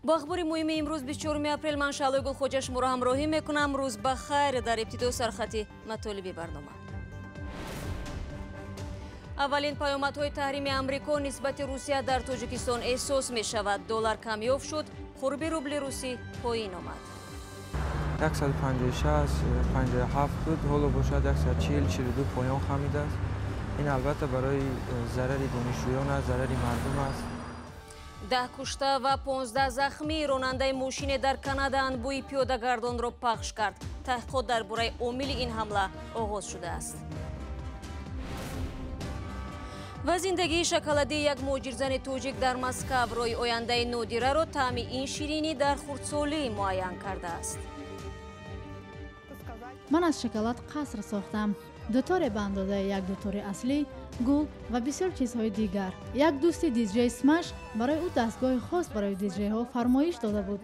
Бо ахбори муҳими имрӯз 24 апрел ман Шаълои Гулхоҷа шуморо ҳамроҳӣ мекунам. Рӯз ба хайр. Дар ибтидо сархати матолиби барнома. Аввалин паёмадҳои таҳрими Амрико нисбати Русия дар Тоҷикистон эҳсос мешавад. Доллар камёб шуд, қурби рубли русӣ поин омад. 156, 57 буд, ҳоло бошад 140, 42 поён хамидааст. Ин албатта барои зарари донишҷӯён аст, зарари мардум аст. 10 кушта ва 15 захмӣ. Ронандаи мошине дар Канада анбӯи пиёдагардонро пахш кард. Таҳқиқот дар бораи омили ин ҳамла оғоз шудааст. Ва зиндагии шоколадии як муҳоҷирзани тоҷик дар Москав роҳи ояндаи нодираро таъми ин ширинӣ дар хурдсолӣ муайян кардааст. Ман аз шоколад қаср сохтам. Дуторе ба андозаи як дутори аслӣ, гул ва бисёр чизҳои дигар. Як дӯсти диджей Смаш барои ӯ дастгоҳи хос барои диджейҳо фармоиш дода буд.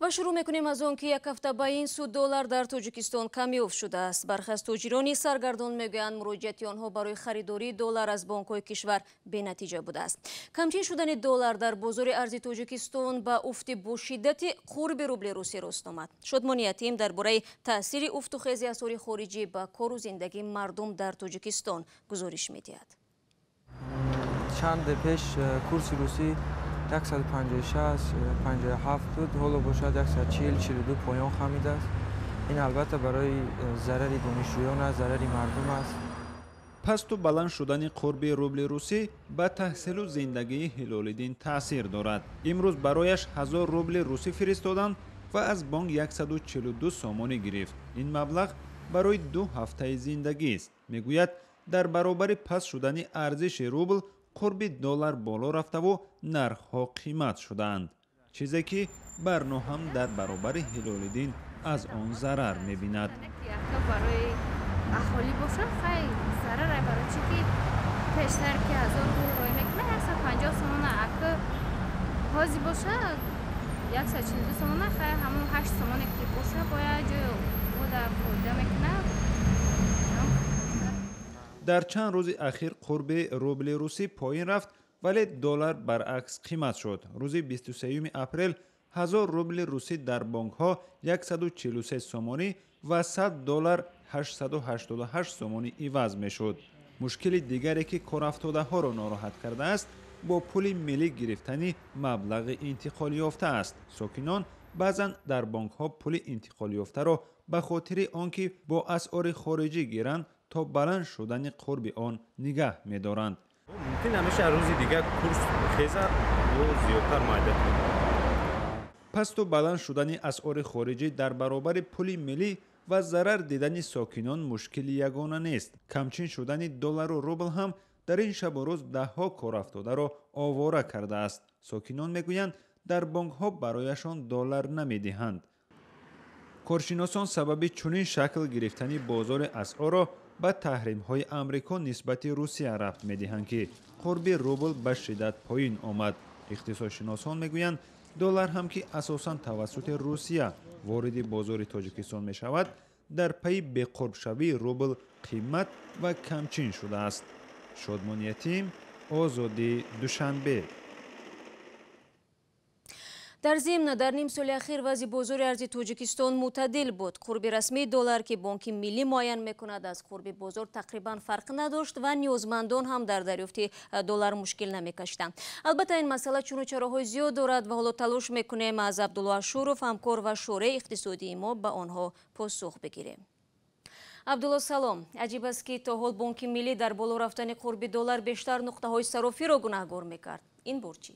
Ва шурӯъ мекунем аз он ки як ҳафта ба ин су доллар дар Тоҷикистон камёб шудааст. Бархе аз тоҷирони саргардон мегӯянд, муроҷиати онҳо барои харидории доллар аз бонкҳои кишвар бенатиҷа будааст. Камчин шудани доллар дар бозори арзи Тоҷикистон ба уфти бо шиддати қурби рубли русӣ рост омад. Шодмони Ятим дар бораи таъсири уфту хези асъори хориҷӣ ба кору зиндагии мардум дар Тоҷикистон гузориш медиҳад. Чанде пеш курси русӣ 156, 57 буд, ҳоло бошад 140, 42 поён хамидааст. Ин албатта барои зарари донишҷӯён аст, зарари мардум аст. Пасту баланд шудани қурби рубли русӣ ба таҳсилу зиндагии Ҳилолиддин таъсир дорад. Имрӯз барояш 1000 рубли русӣ фиристоданд ва аз бонк 142 сомонӣ гирифт. Ин маблағ барои 2 ҳафтаи зиндагист. Мегӯяд, дар баробари паст шудани арзиши рубл қурби доллар боло рафтаву нархҳо қимат шудаанд, чизе ки Барно ҳам дар баробари Ҳилолиддин аз он зарар мебинад. Барои аҳолӣ бошад, хай зарар, барои чи ки пештар ки 1000 рубл рой мекунад 150 сомона, ака ҳозир бошад 142 сомона, хай ҳамон 8 сомоне ки боша бояд ҷои ода фоида мекунад. Дар чанд рӯзи ахир қурби рубли русӣ поин рафт, вале доллар баръакс қимат шуд. Рӯзи 23 апрел 1000 рубли русӣ дар бонкҳо 143 сомонӣ ва 100 доллар 888 сомонӣ иваз мешуд. Мушкили дигаре ки корафтодаҳоро нороҳат кардааст, бо пули миллӣ гирифтани маблағи интиқолёфта аст. Сокинон баъзан дар бонкҳо пули интиқолёфтаро ба хотири он ки бо асъори хориҷӣ гиранд, то баланд шудани қурби он нигаҳ медоранд. Мумкин ҳамеша рӯзи дигар курс хезад, ё зиёдтар майда кунад. Пасту баланд шудани асъори хориҷӣ дар баробари пули миллӣ ва зарар дидани сокинон мушкили ягона нест. Камчин шудани доллару рубл ҳам дар ин шабу рӯз даҳҳо корафтодаро овора кардааст. Сокинон мегӯянд, дар бонкҳо барояшон доллар намедиҳанд. Коршиносон сабаби чунин шакл гирифтани бозори асъорро ба таҳримҳои Амрико нисбати Русия рабт медиҳанд, ки қурби рубл ба шиддат поин омад. Иқтисодшиносон мегӯянд, доллар ҳам ки асосан тавассути Русия вориди бозори Тоҷикистон мешавад, дар пайи беқурбшавии рубл қимат ва камчин шудааст. Шодмон Ятим, Озодӣ, Душанбе. Дар зимн, дар ним соли ахир вазъи бозори арзи Тоҷикистон мӯътадил буд. Қурби расмии доллар, ки Бонки Миллӣ муайян мекунад, аз қурби бозор тақрибан фарқ надошт ва ниёзмандон ҳам дар дарёфти доллар мушкил намекашиданд. Албатта, ин масъала чуну чароҳои зиёд дорад ва ҳоло талош мекунем аз Абдулло Ашуров, ҳамкор ва шӯраи иқтисодии мо, ба онҳо посух бигирем. Абдулло, салом. Аҷиб аст, ки то ҳол Бонки Миллӣ дар боло рафтани қурби доллар бештар нуқтаҳои сарофиро гунаҳгор мекард. Ин бор чӣ?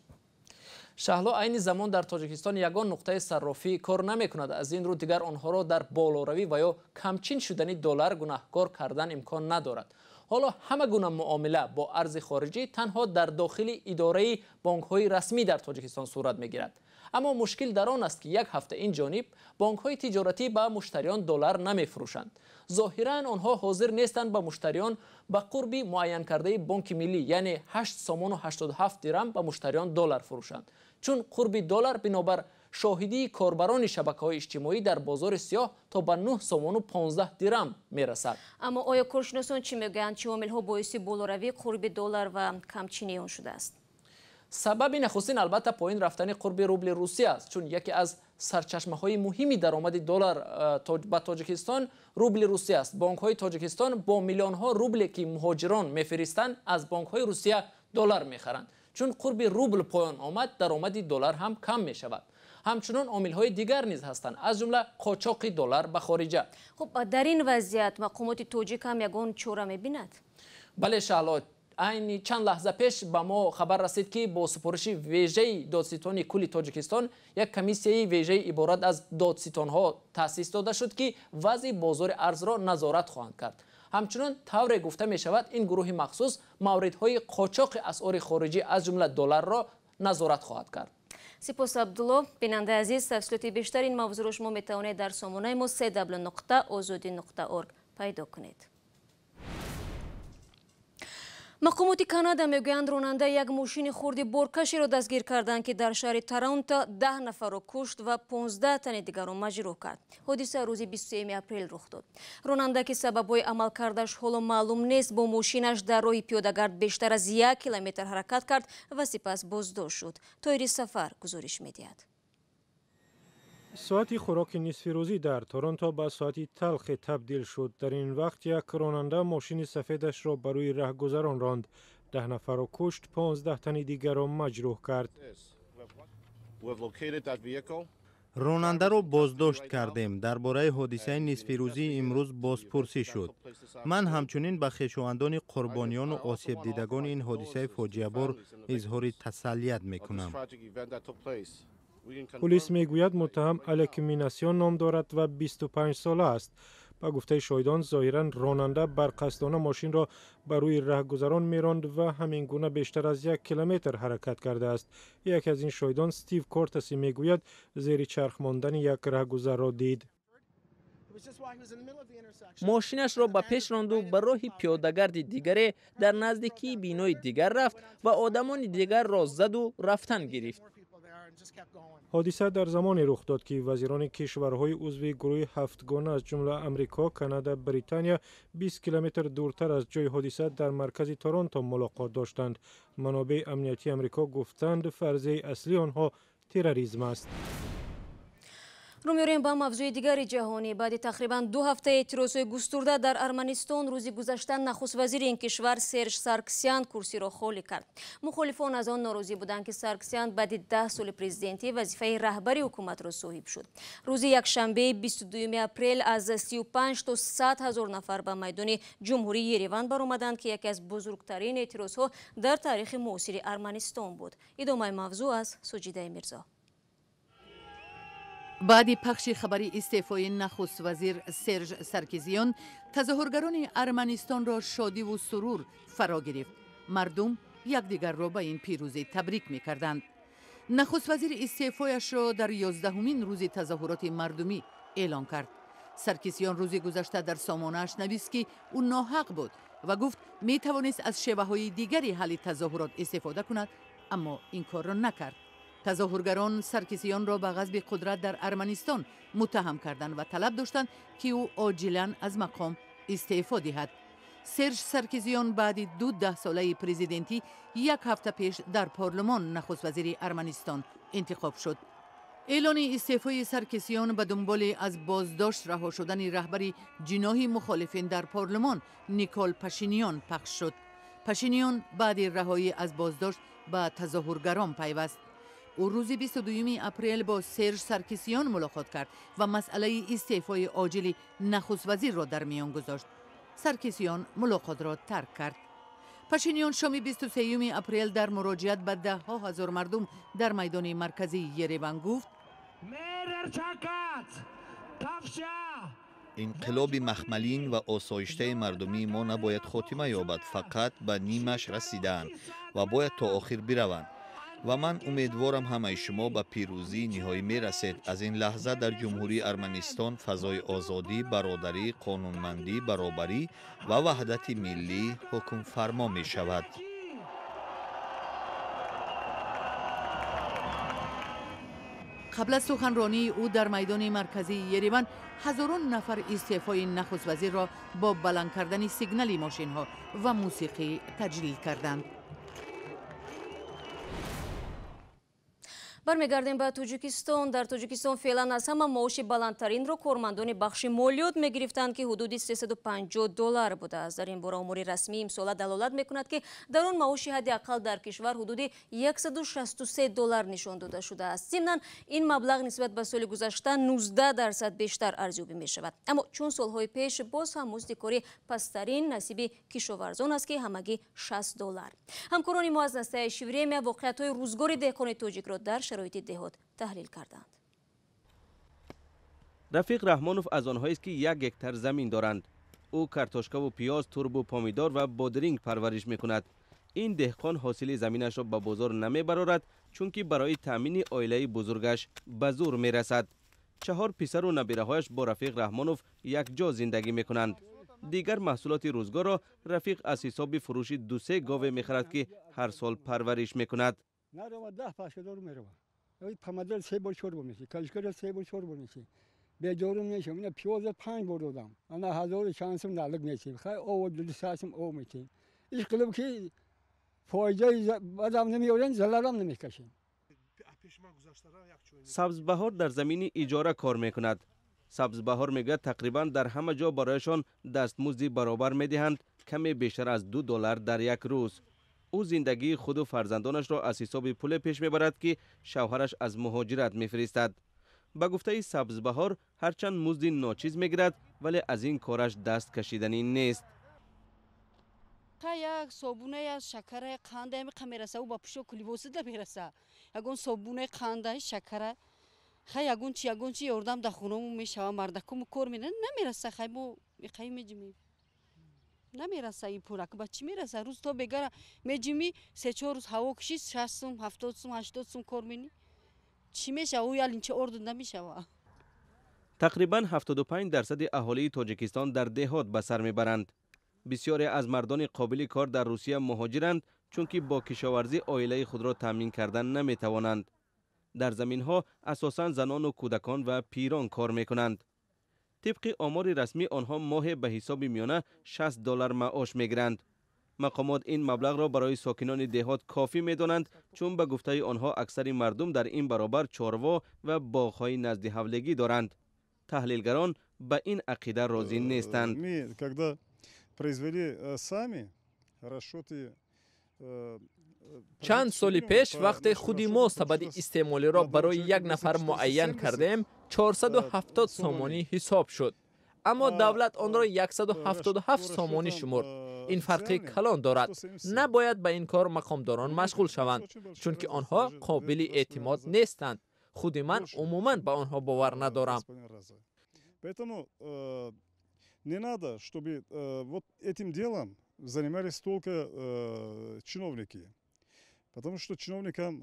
Шаҳло, айни замон дар Тоҷикистон ягон нуқтаи саррофӣ кор намекунад. Аз ин рӯ дигар онҳоро дар болоравӣ ва ё камчин шудани доллар гунаҳкор кардан имкон надорад. Ҳоло ҳама гуна муомила бо арзи хориҷӣ танҳо дар дохили идораи бонкҳои расмӣ дар Тоҷикистон сурат мегирад. Аммо мушкил дар он аст, ки як ҳафта ин ҷониб бонкҳои тиҷоратӣ ба муштариён доллар намефурӯшанд. Зоҳиран, онҳо ҳозир нестанд ба муштариён ба қурби муайянкардаи Бонки Миллӣ, яъне 8 сомону 87 дирам, ба муштариён доллар фурӯшанд, чун қурби доллар бинобар шоҳидии корбарони шабакаҳои иҷтимоӣ дар бозори сиёҳ то ба 9 сомону 15 дирам мерасад. Аммо оё коршиносон чӣ мегӯянд? Чӣ омилҳо боиси болоравии қурби доллар ва камчинии он шудааст? Сабаби нахустин албатта поин рафтани қурби рубли Русия аст, чун яке аз сарчашмаҳои муҳими даромади доллар ба Тоҷикистон рубли Русия аст. Бонкҳои Тоҷикистон бо миллионҳо рубле ки муҳоҷирон мефиристанд, аз бонкҳои Русия доллар мехаранд. Чун қурби рубл поён омад, даромади доллар ҳам кам мешавад. Ҳамчунон омилҳои дигар низ ҳастанд, аз ҷумла қочоқи доллар ба хориҷа. Хуб, дар ин вазъият мақомоти тоҷик ҳам ягон чора мебинад? Бале, Шаҳло, айни чанд лаҳза пеш ба мо хабар расид, ки бо супориши вежаи додситони кулли Тоҷикистон як комиссияи вежаи иборат аз додситонҳо таъсис дода шуд, ки вазъи бозори арзро назорат хоҳанд кард. Ҳамчунон тавре гуфта мешавад, ин гурӯҳи махсус мавридҳои қочоқи асъори хориҷӣ, аз ҷумла долларро назорат хоҳад кард. Сипос, Абдулло. Бинандаи азиз, тафсилоти бештар ин мавзӯъро шумо метавонед дар сомонаи мо cw.ozodi.org пайдо кунед. Мақомоти Канада мегӯянд, ронандаи як мошини хурди боркаширо дастгир карданд, ки дар шаҳри Торонто 10 нафарро кушт ва 15 тани дигарро маҷрӯҳ кард. Ҳодиса рӯзи 23 апрел рух дод. Ронанда, ки сабабҳои амалкардаш ҳоло маълум нест, бо мошинаш дар роҳи пиёдагард бештар аз 1 километр ҳаракат кард ва сипас боздошт шуд. Тоири Сафар гузориш медиҳад. Соати хӯроки нисфирӯзӣ дар Торонто ба соати талхе табдил шуд. Дар ин вақт як ронанда мошини сафедашро ба рӯи раҳгузарон ронд, 10 нафарро кушт, 15 тани дигарро маҷрӯҳ кард. Ронандаро боздошт кардем. Дар бораи ҳодисаи нисфирӯзии имрӯз бозпурсӣ шуд. Ман ҳамчунин ба хешовандони қурбониёну осебдидагони ин ҳодисаи фоҷиабор изҳори тасаллият мекунам. Пулис мегӯяд, муттаҳам Алек Минасиён ном дорад ва 25 сола аст. Ба гуфтаи шоҳидон, зоҳиран ронанда барқасдона мошинро ба рӯи раҳгузарон меронд ва ҳамин гуна бештар аз 1 километр ҳаракат кардааст. Яке аз ин шоҳидон, Стив Кортаси, мегӯяд, зери чарх мондани як раҳгузарро дид. Мошинашро ба пеш ронду ба роҳи пиёдагарди дигаре дар наздикии бинои дигар рафт ва одамони дигарро заду рафтан гирифт. Ҳодиса дар замоне рух дод, ки вазирони кишварҳои узви гурӯҳи ҳафтгона, аз ҷумла Амрико, Канада, Британия, 20 километр дуртар аз ҷои ҳодиса дар маркази Торонто мулоқот доштанд. Манобеи амниятии Амрико гуфтанд, фарзияи аслии онҳо терроризм аст. Рӯ меорем ба мавзӯи дигари ҷаҳонӣ. Баъди тақрибан 2 ҳафта эътирозҳои густурда дар Арманистон, рӯзи гузашта нахуствазири ин кишвар Серж Сарксян курсиро холӣ кард. Мухолифон аз он норозӣ буданд, ки Сарксян баъди 10 соли президентӣ вазифаи раҳбари ҳукуматро соҳиб шуд. Рӯзи якшанбеи 22 апрел аз 35 то 100 ҳазор нафар ба майдони ҷумҳурии Ереван баромаданд, ки яке аз бузургтарин эътирозҳо дар таърихи муосири Арманистон буд. Идомаи мавзӯъ аз Суҷидаи Мирзо. Баъди пахши хабари истеъфои нахуствазир Серж Саркизиён, тазоҳургарони Арманистонро шодиву сурур фаро гирифт. Мардум якдигарро ба ин пирӯзӣ табрик мекарданд. Нахуствазир истеъфояшро дар 11-умин рӯзи тазоҳуроти мардумӣ эълон кард. Саркисиён рӯзи гузашта дар сомонааш навист, ки ӯ ноҳақ буд ва гуфт, метавонист аз шеваҳои дигари ҳалли тазоҳурот истифода кунад, аммо ин корро накард. Тазоҳургарон Саркисиёнро ба ғасби қудрат дар Арманистон муттаҳам карданд ва талаб доштанд, ки ӯ оҷилан аз мақом истеъфо диҳад. Серж Саркизиён баъди 2 даҳсолаи президентӣ як ҳафта пеш дар парлумон нахуствазири Арманистон интихоб шуд. Эълони истеъфои Саркисиён ба дунболи аз боздошт раҳо шудани раҳбари ҷиноҳи мухолифин дар парлумон Никол Пашиниён пахш шуд. Пашиниён баъди раҳоӣ аз боздошт ба тазоҳургарон пайваст. Ӯ рӯзи 22 апрел бо Серж Саркисиён мулоқот кард ва масъалаи истеъфои оҷили нахуствазирро дар миён гузошт. Саркисиён мулоқотро тарк кард. Пашиниён шоми 23 апрел дар муроҷиат ба даҳҳо ҳазор мардум дар майдони марказии Ереван гуфт: Инқилоби махмалин ва осоиштаи мардумии мо набояд хотима ёбад, фақат ба нимаш расидаанд ва бояд то охир бираванд. Ва ман умедворам, ҳамаи шумо ба пирӯзии ниҳоӣ мерасед. Аз ин лаҳза дар Ҷумҳурии Арманистон фазои озодӣ, бародарӣ, қонунмандӣ, баробарӣ ва ваҳдати миллӣ ҳукмфармо мешавад. Қабл аз суханронии ӯ дар майдони марказии Ереван ҳазорон нафар истеъфои нахуствазирро бо баланд кардани сигнали мошинҳо ва мусиқӣ таҷлил карданд. Бармегардем ба Тоҷикистон. Дар Тоҷикистон феълан аз ҳама маоши баландтаринро кормандони бахши молиёт мегирифтанд, ки ҳудуди $350 будааст. Дар ин бора омори расмии имсола далолат мекунад, ки дар он маоши ҳадди ақал дар кишвар ҳудуди $163 нишон дода шудааст. Зимнан ин маблағ нисбат ба соли гузашта 19% бештар арзёбӣ мешавад. Аммо чун солҳои пеш боз ҳам музди кори пасттарин насиби кишоварзон аст, ки ҳамагӣ $60. Ҳамкорони мо аз Настоящее время воқеиятҳои рӯзгори деҳқони тоҷикро дар шароити деҳот таҳлил карданд. Рафиқ Раҳмонов аз онҳоест, ки 1 гектар замин доранд. Ӯ картошкаву пиёз, турбу помидор ва бодринг парвариш мекунад. Ин деҳқон ҳосили заминашро ба бозор намебарорад, чунки барои таъмини оилаи бузургаш ба зур мерасад. 4 писару набираҳояш бо Рафиқ Раҳмонов якҷо зиндагӣ мекунанд. Дигар маҳсулоти рӯзгорро Рафиқ аз ҳисоби фурӯши 2-3 гове мехарад, ки ҳар сол парвариш мекунад. Помидор 3 бор 4 бор меши, калишкара 3 бор 4 бор меши. Бедорум мешам, ина пиёз 5 бор додам. Ана 1000 сум налог меши. Хай ов 200 сум ов меши. Иш қилиб ки фоидаи бадам намеорем, залалам намекашем. Сабзбаҳор дар замини иҷора кор мекунад. Сабзбаҳор мегӯяд, тақрибан дар ҳама ҷо барояшон дастмузди баробар медиҳанд, каме бештар аз $2 дар як рӯз. Ӯ зиндагии худу фарзандонашро аз ҳисоби пуле пеш мебарад, ки шавҳараш аз муҳоҷират мефиристад. Ба гуфтаи Сабзбаҳор, ҳарчанд музди ночиз мегирад, вале аз ин кораш даст кашиданӣ нест. Як собунаи шакара қанда ҳамиқа мераса, ӯ ба пӯшоку либосида мераса. Ягон собунаи қанда шакара, хай ягон чи ягон чи ёрдам дар хонамон мешава, мардакому кор менад, намераса. Хай мо иқаи меҷимем, намераса ин пулак ба чӣ мераса? Рӯз то бегара меҷимӣ, 3-4 рӯз ҳаво киши, 60 сум, 70 сум, 80 сум кор менӣ, чӣ мешава? Ӯ ялинча орду намешава. Тақрибан 75% аҳолии Тоҷикистон дар деҳот ба сар мебаранд. Бисёре аз мардони қобили кор дар Русия муҳоҷиранд, чунки бо кишоварзӣ оилаи худро таъмин кардан наметавонанд. Дар заминҳо асосан занону кӯдакон ва пирон кор мекунанд. Тибқи омори расмӣ онҳо моҳе ба ҳисоби миёна $60 маош мегиранд. Мақомот ин маблағро барои сокинони деҳот кофӣ медонанд, чун ба гуфтаи онҳо аксари мардум дар ин баробар чорво ва боғҳои назди ҳавлегӣ доранд. Таҳлилгарон ба ин ақида розӣ нестанд. Чанд соли пеш вақте худи мо сабади истеъмолиро барои як нафар муайян кардем, 470 сомонӣ ҳисоб шуд. Аммо давлат онро 177 сомонӣ шумурд. Ин фарқи калон дорад. Набояд ба ин кор мақомдорон машғул шаванд, чунки онҳо қобили эътимод нестанд. Худи ман умуман ба онҳо бовар надорам. Не надо, чтобы вот этим делом занимались только чиновники, потому что чиновникам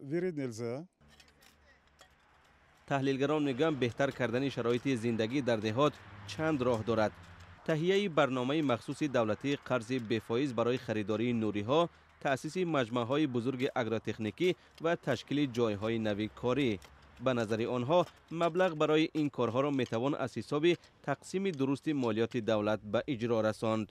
верить нельзя. Таҳлилгарон мегӯянд, беҳтар кардани шароити зиндагӣ дар деҳот чанд роҳ дорад. Таҳияи барномаи махсуси давлатии қарзи бефоиз барои харидории нуриҳо, таъсиси маҷмаъҳои бузурги агротехникӣ ва ташкили ҷойҳои нави корӣ. Ба назари онҳо маблағ барои ин корҳоро метавон аз ҳисоби тақсими дурусти молиёти давлат ба иҷро расонд.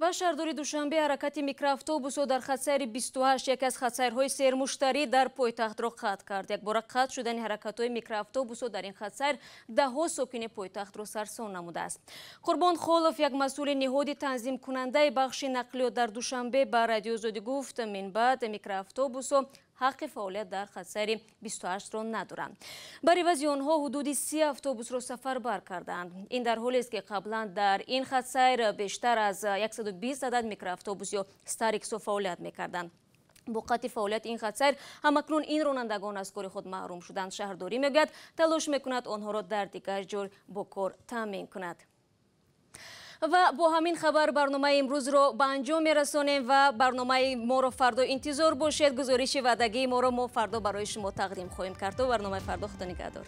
Ва шаҳрдори Душанбе ҳаракати микроавтобусҳо дар хатсайри 28, яке аз хатсайрҳои сермуштарӣ дар пойтахтро қатъ кард. Якбора қатъ шудани ҳаракатҳои микроавтобусҳо дар ин хатсайр даҳҳо сокини пойтахтро сарсон намудааст. Қурбон Холов, як масъули ниҳоди танзимкунандаи бахши нақлиёт дар Душанбе, ба Радиои Озодӣ гуфт, минбаъд микроавтобусҳо ҳаққи фаъолият дар хатсайри 28-ро надоранд. Бар ивази онҳо ҳудуди 30 автобусро сафарбар карданд. Ин дар ҳолест, ки қаблан дар ин хатсайр бештар аз 120 адад микроавтобус ё стариксо фаъолият мекарданд. Бо қатъи фаъолияти ин хатсайр ҳамакнун ин ронандагон аз кори худ маҳрум шуданд. Шаҳрдорӣ мегӯяд, талош мекунад онҳоро дар дигар ҷой бо кор таъмин кунад. Ва бо ҳамин хабар барномаи имрӯзро ба анҷом мерасонем ва барномаи моро фардо интизор бошед. Гузориши ваъдагии моро мо фардо барои шумо тақдим хоҳем кард. То барномаи фардо, худо нигаҳдор.